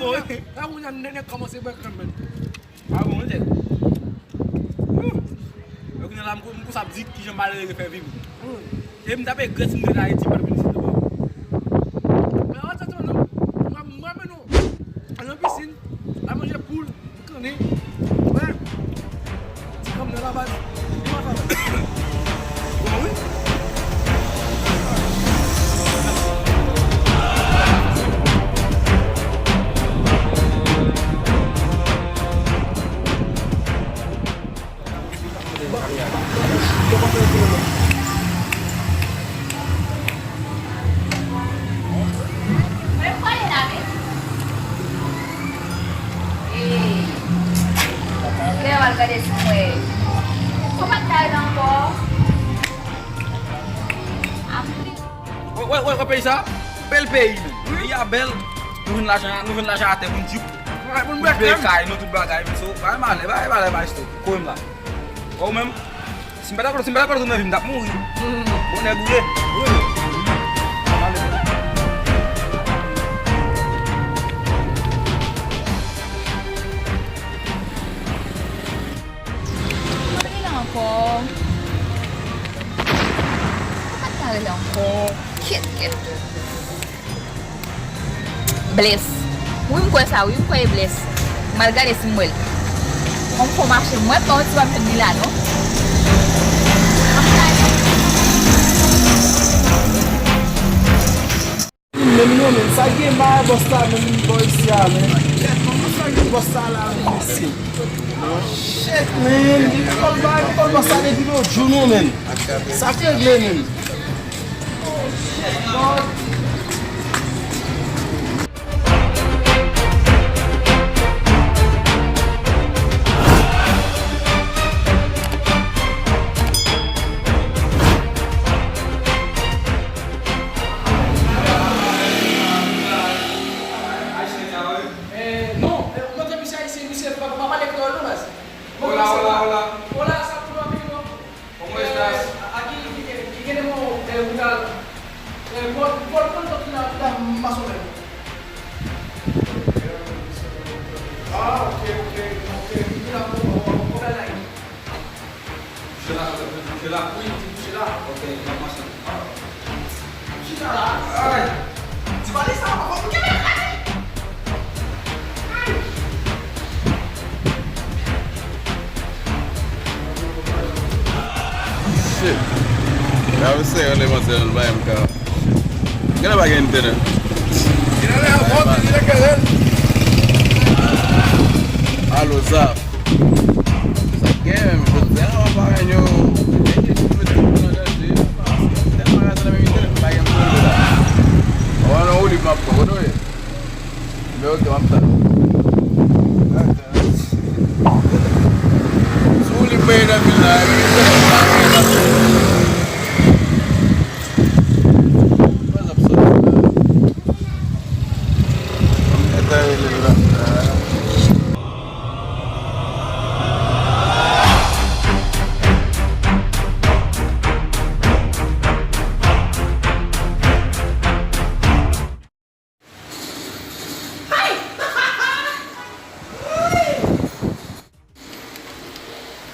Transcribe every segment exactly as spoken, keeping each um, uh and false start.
Wi. Lè kounye a nèg kòmanse bwè krèm, men. A bon, wi, nèg. Yo kounye a la, m kou- m kousa ap di kijan malere fè viv. E m t ap regrèt si m te Ayiti, m pa t vin isit ankò. Men an tann non, mwen, mwen, men non. Al nan pisin, al manje poul, kannen, wè, ti kanm nan la baz, li pa travay. Bon, wi. Mwen kwè l la, men. Ee. Lè w al gade sou mwen. Ou pa t la ankò. Apre. Wè, wè, wè, wè peyi sa? Bèl peyi, men. Peyi a bèl. Nou jwenn lajan, nou jwenn lajan atè pou n djip. Pou n bwè krèm. Peye kay nou, tout bagay, men so, bay malè, bay malè, bay stop. Kote m la. Ou menm? Si m pa t akonn, si m pa t akonn nan vi m, m t ap mouri. Bon nèg ou ye. Mwen rele ankò. Mwen pa t ka rele ankò. Kèt, kèt. Bless. Wi, m kwè sa, wi, m kwè e Bless. M al gade si m wè l. Kòm fò mache, m wè pa yon ti pa m jwenn li la, non. Menm non, men sa gen ma bòs la, menm bò isi a, men. Kèt, kòman sa gen bòs sa la, men, mesye? Shit, man. Depi kòm ba, depi kòm bòs la depi lòt jou, non, men. Sa k regle, men. Eh, non, eh, mwen te misye ayisyen, misye pa, pa pale kreyòl, non, baz. Hola, hola, hola. Hola, saludos, amigo. ¿Cómo estás? Eh, aquí, aquí, aquí tenemos, eh, un tal, eh, Paul, Paul, Paul, Paul, Paul, Paul, más o menos. Ah, ok, ok, ok. Mira, vamos, vamos, vamos a hablar ahí. Chita la, chita la. Wi, chita la. Ok, n ap mache. Chita la. Ay. Ti pale sa, papa, pou kenbe. Shit. Gade se yon lè mwen se yon bay m ka. Gade pa gen entènèt. Alo, Zaf. Sa k gen menm, jodi a, w ap pa wè yo. Yo mete tout moun nan danje. Tèlman raze nan menm entènèt, pa gen moun la. Ou wè nan woulib m ap pran, kote w ye? Men oke, m ap tann. Sou woulib mwen ye nan vil la, men entènèt pa gen nan vil la. Mwen ap sòti la. Entènèt la. Ay!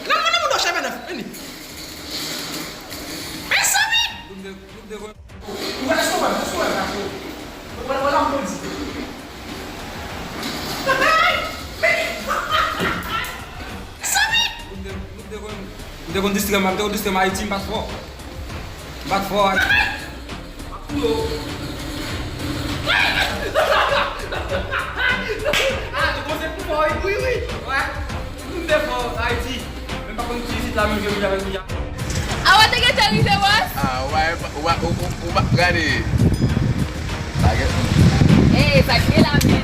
Nan mwen, nan mwen, chèmen nan, vini. Mezanmi! Ou wè, lèske w wè, lèske w wè, lèske w wè, wè la, m di. Mezanmi! M te konn distrè m, m te konn distrè m Ayiti, m pa t fò. M pa t fò. Ah, nou kòmanse pou fò, wi, wi, wi. Wè. Nou te fò Ayiti. Men pa konn ki isit la, menm jan avèk nou. A, w te gentan rive, bòs? Ah, ou pa, ou pa, ou, ou, ou pa gade. Bagay. Ey, sa k gen la, men?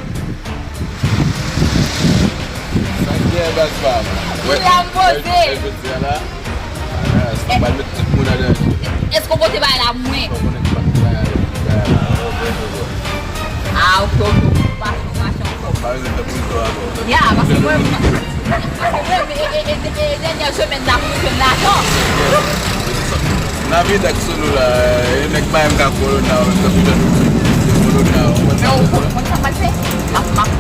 Sa k gen, baz pa m? Wi, la m poze. Jodi a la. Ah, sa pral met tout moun an danje. Èske w pote bagay la pou mwen? Ou konnen ki pa bagay la. Ah, ok, ok, ok. Ou mache, ou mache, ou mache. Pa bezwen fè pou l fè ankò. Ya, paske mwen, paske mwen, e, e, e, e, e, dènyè semèn la, pou jwenn lajan. Navidad sou nou la, e nèg pa menm ka kolona, ou menm tankou jan nou di kolona, ou konn sa. Men ou konn, konn sa pase? M ap, m ap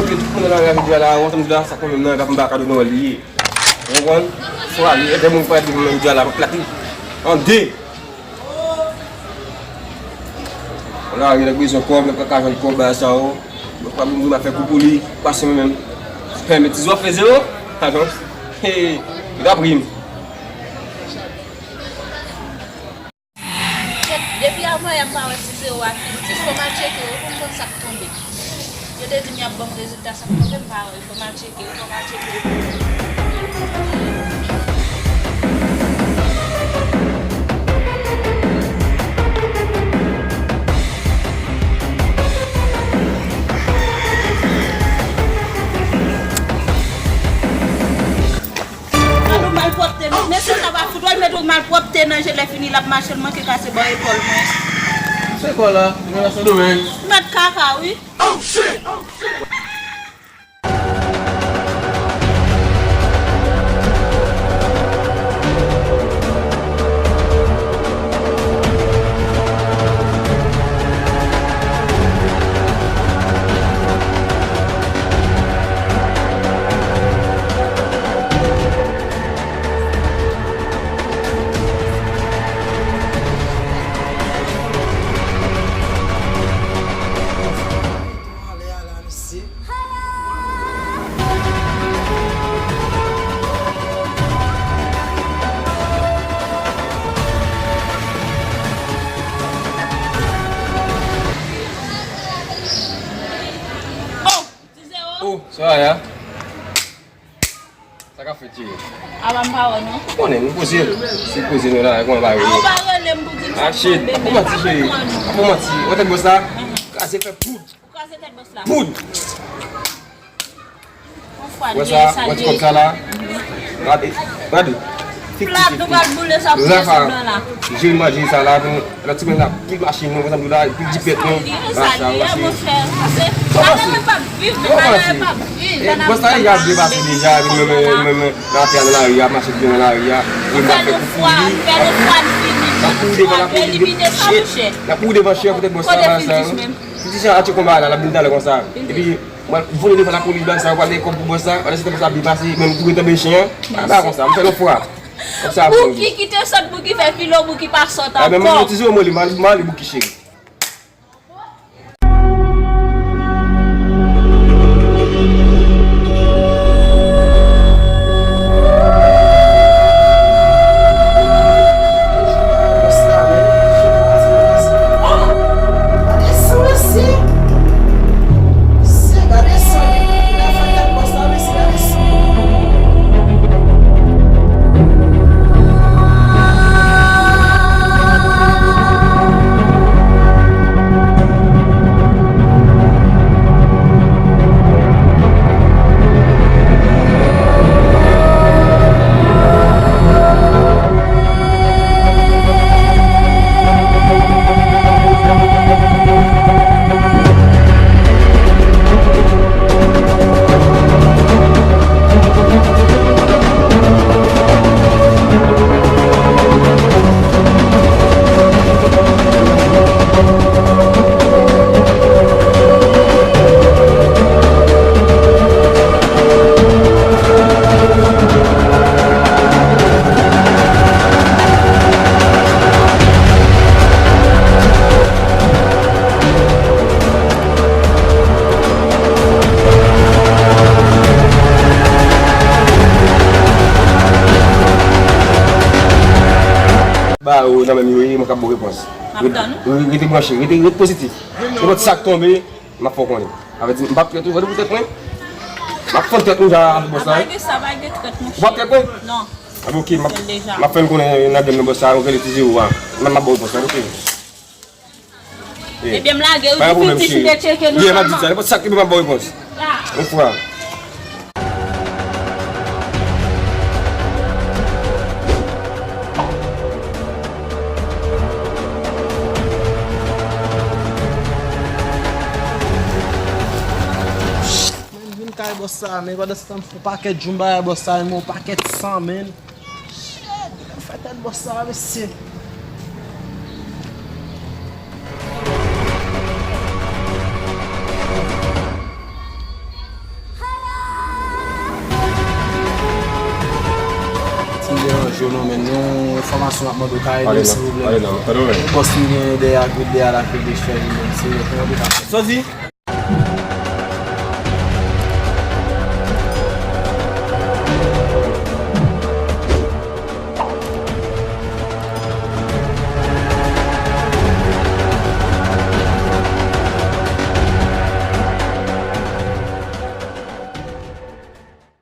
Ok, tout moun nan lari a jodi a la, ou konprann sa, sa konn menm nan, e pa pou m ba kado nan wè li ye. Ou konprann? Swa li, e de moun pa di menm jodi a la, m ap klate an de. Lari nèg bezwen kòb, nèg pa ka jwenn kòb, bagay sa yo. Nèg pa moun ap fè kou pou li, pase mwen menm. Hey, men ti zo ap fè zewo. Atann. Hey, li t ap ri m. Depi avanyè m pa wè ti zewo a ki di, fò m al tcheke, ou konn konn sa k tonbe. Yo te di m y ap ban m rezilta sa k tonbe, m pa wè, fò m al tcheke, fò m al tcheke. Gad yon malpwòpte, mesye sa pa fout wè l mete yon malpwòpte nan je, lè fini l ap mache, l manke kase bò epòl mwen. Se kò la, nou nan Sendomeng. Mèt kaka, wi. Oh, sa va ya? Sa k ap fèt, cheri? Apa m pa wè non. Ou konnen, nou poze. Se poze nou la, kòman pa rele? Ah, ou pa rele m pou di m sa k tonbe, men pa konprann. Ah, shit. Ou manti, cheri. Ou manti. Ou tèt bòs la? Kraze fè poud. Ou kraze tèt bòs la. Poud. Yon fwa, wè sa, wè ti kòb sa la. Gade, gade. Plat, nou pral boule sa pou mesye blan la. Jere manje sa la, nou, nan ti mwen la, pil machin nou, konsa nou la, pil jipèt nou. Sa li ye, sa li ye, monchè. Pase, gade mwen pa m. Viv, men malere p ap viv. Bòs la deja byen pase deja, epi mwen menm, mwen menm, m ap nan lari a, mache byen nan lari a, e m ap fè kouri, m ap kouri devan lapolis, shit, m ap kouri devan chen an, poutèt bòs la, bagay sa yo. Pitit chen an atake yon bagay la, l ap vin talè konsa. Epi, mwen vole devan lapolis, bagay sa yo, pral gen kòb pou bòs la, pandan se tan bòs la ap byen pase, men m kouri tanbe chen an, bagay konsa, m fè l yon fwa. Kòb sa ap vin. Bouki ki te sòt, Bouki fè kilo, Bouki pa sòt ankò. Ebyen, mwen ti zero mwen li, m ale Bouki cheri. Ba yo nan men m yo ye, mwen k ap ba w repons. M ap tann ou. Rete branche, rete, rete pozitif. Nenpòt sa k tonbe, m ap fè w konnen. Sa vle di, m p ap trèt ou, gade pou tèt mwen. M ap fann tèt nou ja avèk bòs la. Pa gen sa, pa gen trèt, monchè. Ou p ap trèt mwen? Non. Anben, ok, m ap, m ap fè l konnen nan game nan bòs la, ou rele ti zewo a. M ap ba w repons la, ok. Ebyen, m lage, ou di pitit, m te tcheke nou sèlman. Nenpòt sa k rive, m ap ba w repons. Yon fwa. Mwen vin kay bòs sa, men pandan se tan m fè yon pakèt jou m pa wè bòs sa, men yon pakèt san, men. Shit, fè tèt bòs sa, mesye. Ti m deranje w non, men yon enfòmasyon m ap mande w ka ede m, silvouplè. Bòs li gen dèyè ak dèyè la ke de chèri menm, se kòman de ka fè? Sa w di?